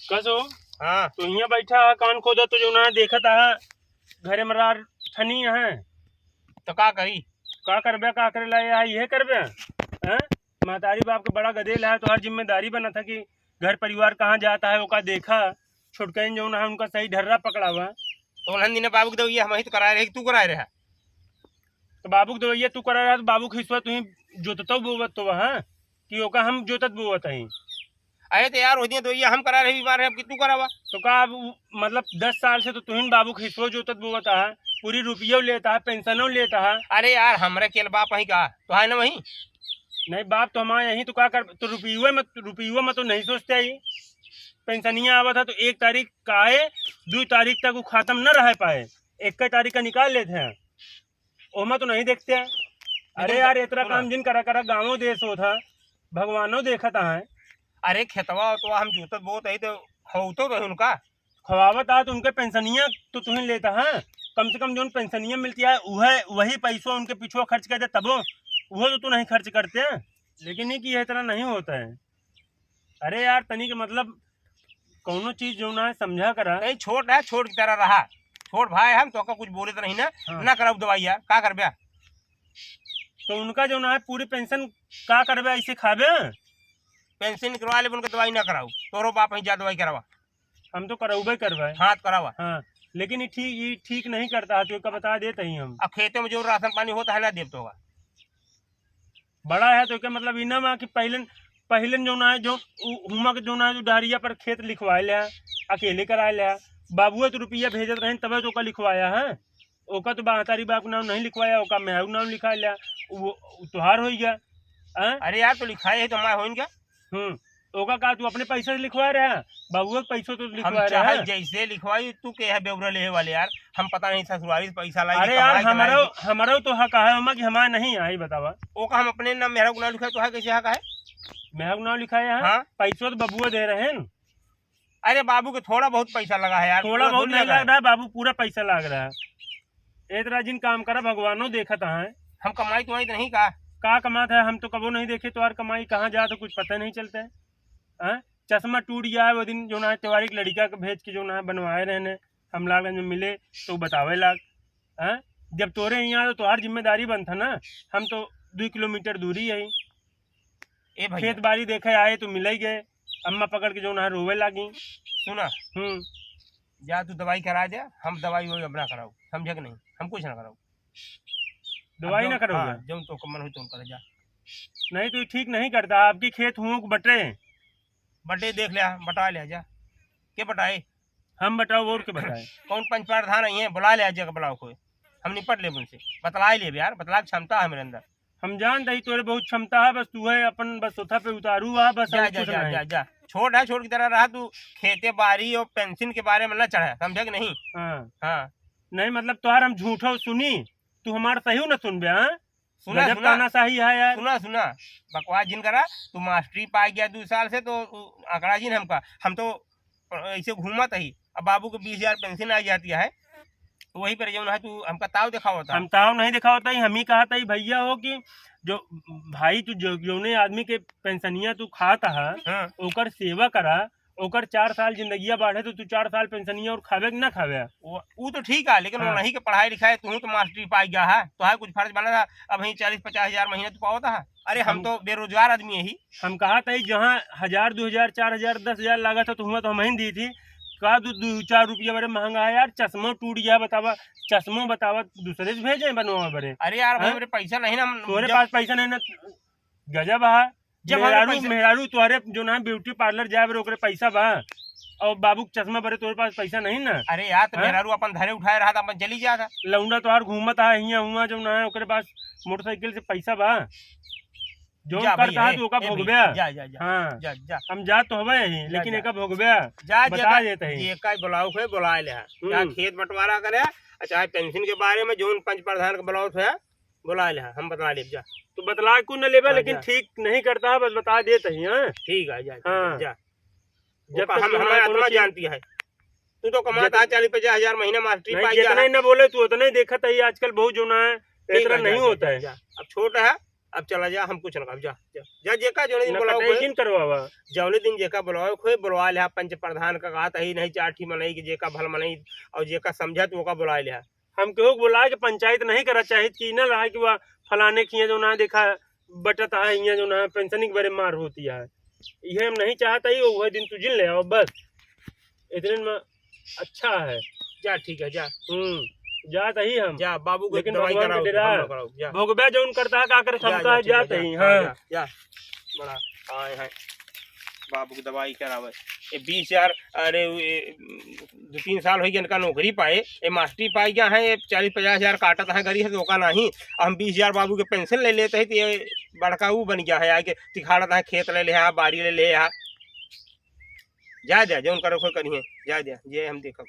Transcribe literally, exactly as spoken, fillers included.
कसो? हाँ। तो हियाँ बैठा है, कान खोदा तो जो ना देखत है, घरे मरार ठनी है। तो का करी? का करबे, का करे ला है, यह करबे? हैं? महतारी बाप के बड़ा गदेल है, तोहार जिम्मेदारी बनत है कि घर परिवार कहाँ जाता है, ओका देखा, छोटकन जो ना है, उनका सही ढर्रा पकड़ावा। तो उन्हन दिने बाबू के दवैया हम ही तो कराए रहे, तू कराए रहे। तो बाबू के दवैया तू कराए रहा, तो बाबू के हिस्सा तू ही जोततो बोवत तो वहाँ, कि ओका हम जोतत बोवत हई। अरे तो यार, ओह दिन दवैया हम करा रहे, बीमार है, अब कि तू करावा? तो का अब उ, मतलब, दस साल से तो तुहिन बाबू के हिस्सो जोतत बोवत है, पूरी रुपयो लेता है, पेंशनो लेता है। अरे यार, हमरे केल बाप ही का, तो है ना वही? नहीं, बाप तो हमारे यहीं, तो का कर, तो रुपये में, रुपये में तो नहीं सोचते ही। पेंशनिया आवत है तो एक तारीख का आए, दो तारीख तक वो खत्म न रह पाए, एक तारीख का निकाल लेते हैं, ओमा तो नहीं देखते हैं। अरे यार, इतना काम जिन करा करा, गाँवों देश होत है, भगवानो देखत है। अरे खेतवा तो हम जोतत बोत है तो होतो रहे उनका। खवावत आ तो उनके पेंशनिया तो तुहिन लेता है, कम से कम जो पेंशनिया मिलती है वह, वही पैसों उनके पिछुआ खर्च कर दे, तबो वो तो तू नहीं खर्च करते। लेकिन ये कि ये इतना नहीं होता है। अरे यार, तनी के मतलब कौनो चीज जो ना है समझा करा। नहीं, छोट है, छोट की तरह रहा। छोट भाई हम तो कुछ बोले तो नहीं ना। हाँ। ना कराऊ दवाई यार, का करबे? तो उनका जो ना है पूरी पेंशन का करबे, ऐसे खाबे? पेंशन निकलवा ले, उनका दवाई ना कराऊ, तोरो बाप ही जा दवाई करावा। हम तो करौबे करबे। हाँ, तो करावा। हाँ, लेकिन ये ठीक, ये ठीक नहीं करता है, तो का बता देते ही हम। अब खेतों में जो राशन पानी होता है ना, देव तो होगा। बड़ा है तो के मतलब इना मा कि पहले, पहले जो ना है, जो उ-, हुमा के जो ना है, जो डहरिया पर खेत लिखवाए ले, अकेले कराए ले, बाबुए तो रुपया भेजत रहे, तबे तो ओका लिखवाया है। ओका तो महतारी बाप के नाम नहीं लिखवाया, ओका मेहू नाम लिखा ले, वो, वो तोहार हो गया। हाँ? अरे यार, तो लिखाए है तो हमारा होइन क्या? हम्म, ओका का तू अपने पैसे से लिखवा रहा है? बाबुआ के पैसों तो हम लिखवा रहा चाहे है। जैसे लिखवाई, तू के है बेवरा लेहे वाले यार? हम पता नहीं ससुरारी से पैसा लाई, अरे यार, कमाई के हमारो, लाई। हमारो तो हक है, हमा कि हमारा नहीं आई, बतावा। ओका हम अपने नाम मेहरा के नाम लिखा, तो है कैसे हक है? मेहरा के नाम लिखा है, हाँ? पैसों तो बबुआ दे रहे हैं। अरे बाबू के थोड़ा बहुत पैसा लगा है यार, थोड़ा पूरा बहुत थोड़ी नहीं लगा है। लग रहा है बाबू, पूरा पैसा लग रहा है। ए तरह जिन काम करा, भगवानो देखत है। हम कमाई तो आई तो नहीं का? का कमात है, हम तो कबो नहीं देखे, तोहार कमाई कहाँ जात है, कुछ पता नहीं चलता है। हाँ? चश्मा टूट गया है, वो दिन जो ना है, तिवारी के लड़का के भेज के जो ना है, बनवाए रहने, हम लाग में मिले, तो बतावे लाग। हाँ? जब तोरे यहाँ तो तोहार जिम्मेदारी बनता ना, हम तो दो किलोमीटर दूरी है। ए भैया। खेत बाड़ी देखे आए तो मिले गए, अम्मा पकड़ के जो ना है, रोवे लागी। सुना। हम्म। जा तू दवाई करा दे, हम दवाई ववाई अब ना कराऊ, समझे कि नहीं? हम कुछ ना कराऊ। दवाई अब ना जौन, करोगे? हाँ, जौन तो मन हो तो करे जा। नहीं तो ये ठीक नहीं करता, आपकी खेत हूँ बटे। बटे देख ले, बटा ले जा। के बटाए? हम बटाओ और के बताए? कौन पंच प्रधान आई हैं, बुला ले जा, बुलाओ कोई, हम निपट लेब उनसे, बतला लेब यार, बतला के क्षमता है मेरे अंदर। हम जानत ही तोरे बहुत क्षमता है, बस तू है अपन बस सोथा पे उतारू आ, बस जा, और जा, कुछ जा, नहीं। जा, जा। छोट है, छोट की तरह रहा तू, खेते बाड़ी और पेंशन के बारे में ना चढ़ा, समझे कि नहीं? हाँ। हाँ। नहीं, मतलब तोहार हम झूठो सुनी, तू हमार सही न सुनबे, हाँ? सुना, गजब सुना। तानाशाही है यार। सुना, सुना। बकवास जिन करा, तू मास्टरी पा गया दो साल से, तो उ, आंकड़ा जिन हमका, हम तो ऐसे घूमत ही। अब बाबू को बीस हजार पेंशन आ जाती है, तो वही पर जौन है तू हमका ताव दिखावत है। हम ताव नहीं दिखावत ही, हम ही कहत ही भैया हो कि जो भाई तू जो, जौने आदमी के पेंशनिया तू खात है, हाँ। ओकर सेवा करा, ओकर चार साल जिंदगिया बाढ़े तो तू चार साल पेंशनिया और खावे कि ना खावे? वो, वो तो ठीक है, लेकिन हाँ। वो नहीं के पढ़ाई लिखाई, तू तो मास्टरी पा गया है, तो है कुछ फर्ज बना था, अब ही चालीस पचास हजार महीना तू पावत है। अरे हम हम तो बेरोजगार आदमी है ही। हम कहत ही जहाँ हजार, दो हजार, चार हजार, दस हजार लागत है, तो हुआ तो हम ही दी थी। का दो, दो चार रुपया बड़े महंगा है यार, चश्मा टूट गया, बतावा, चश्मा बतावा, दूसरे से भेजे बनवा बड़े। अरे यार, भाई, हाँ? मेरे पैसा नहीं ना, हम तोरे जब पास पैसा नहीं ना, गजब है। जब हमारे मेहरारू, पैसा मेहरारू तोहरे जो ना ब्यूटी पार्लर जाए बरे ओकरे पैसा बा, और बाबू के चश्मा बरे तोरे पास पैसा नहीं ना। अरे यार, तो हाँ? मेहरारू अपन धरे उठाए रहा था, अपन चली जाता। लौंडा तोहार घूमत है हियाँ हुआँ जो ना है, ओकरे पास मोटरसाइकिल से पैसा बा। जो जा करता भैया, है ए, तो ओका ए भोगबे। भैया, जा, जा, जा, हाँ। जा, जा। हम जा तो हवे ही, जा, लेकिन जा। एका भोगबे। जा, बता जा, देते हैं। जे का ब्लाउज है, बुला ले। हम्म। चाहे खेत बंटवारा करे, चाहे पेंशन के बारे में जोन पंच प्रधान के ब्लाउज है, बुला ले, हम बतला लेब जा। तू बतला कुछ न लेबे, हाँ, लेकिन जा। ठीक नहीं करता है, बस बता देते ही, हाँ? ठीक है, जा, जा, हाँ। जा। जब ओका तक हम, जो हमारे ना कोनो आत्मा चीज जानती है। तू तो कमाता जित-, है चालीस पचास हजार महीना मास्टरी नहीं, पाई जा जितना रहा। ही ना बोले तू, उतना ही देखत ही, आजकल बहुत जो ना है, ठीक इतना है, जा, नहीं जा, होता जा, है। जा। अब छोट है, अब चला जा, हम कुछ ना कहब, जा, जा, जा, जेका जौने दिन ना बुलाओ कतई कोई, जिन करवावा। जौने दिन जेका बुलाओ कोई, बुलवा लिहा, पंच प्रधान का कहत ही नहीं, चार ठी मनई के जेका भल मनई और जेका समझत ओका बुला लिहा। हम केहू के बुला के पंचायत नहीं करा चाहित कि ना रहा कि वह फलाने के हियाँ जौन है देखा बटत है, हियाँ जौन है पेंशनिंग बरे मार होती है, इहे हम नहीं चाहत ही, वह दिन तू जिन ले आओ बस, इतने में अच्छा है। जा, ठीक है, जा। हम्म, जात ही हम। जा, बाबू को लेकिन दवाई भगवान कराओ, के डरा। हम लोग कराओ, जा। भोगबे जौन करता है, का करे, जा, हम जा, कहे ठीक है, जात जा, ही, हाँ, हाँ। जा, जा। बड़ा आए हैं, बाबू की दवाई करावे। ये बीस हजार, अरे, ये दो तीन साल हो गए इनका नौकरी पाए, ये मास्टरी पाई गया है, ये चालीस पचास हजार काटत है, गरीब है तो ओका नहीं। हम बीस हजार बाबू के पेंशन ले लेते हैं, तो ये बड़का ऊ बन गया है, आके तिखाड़त है, खेत ले ले है, बाड़ी ले ले है। जा, जा, जौन करो कोई करिए, जा, जा, जे हम देखब।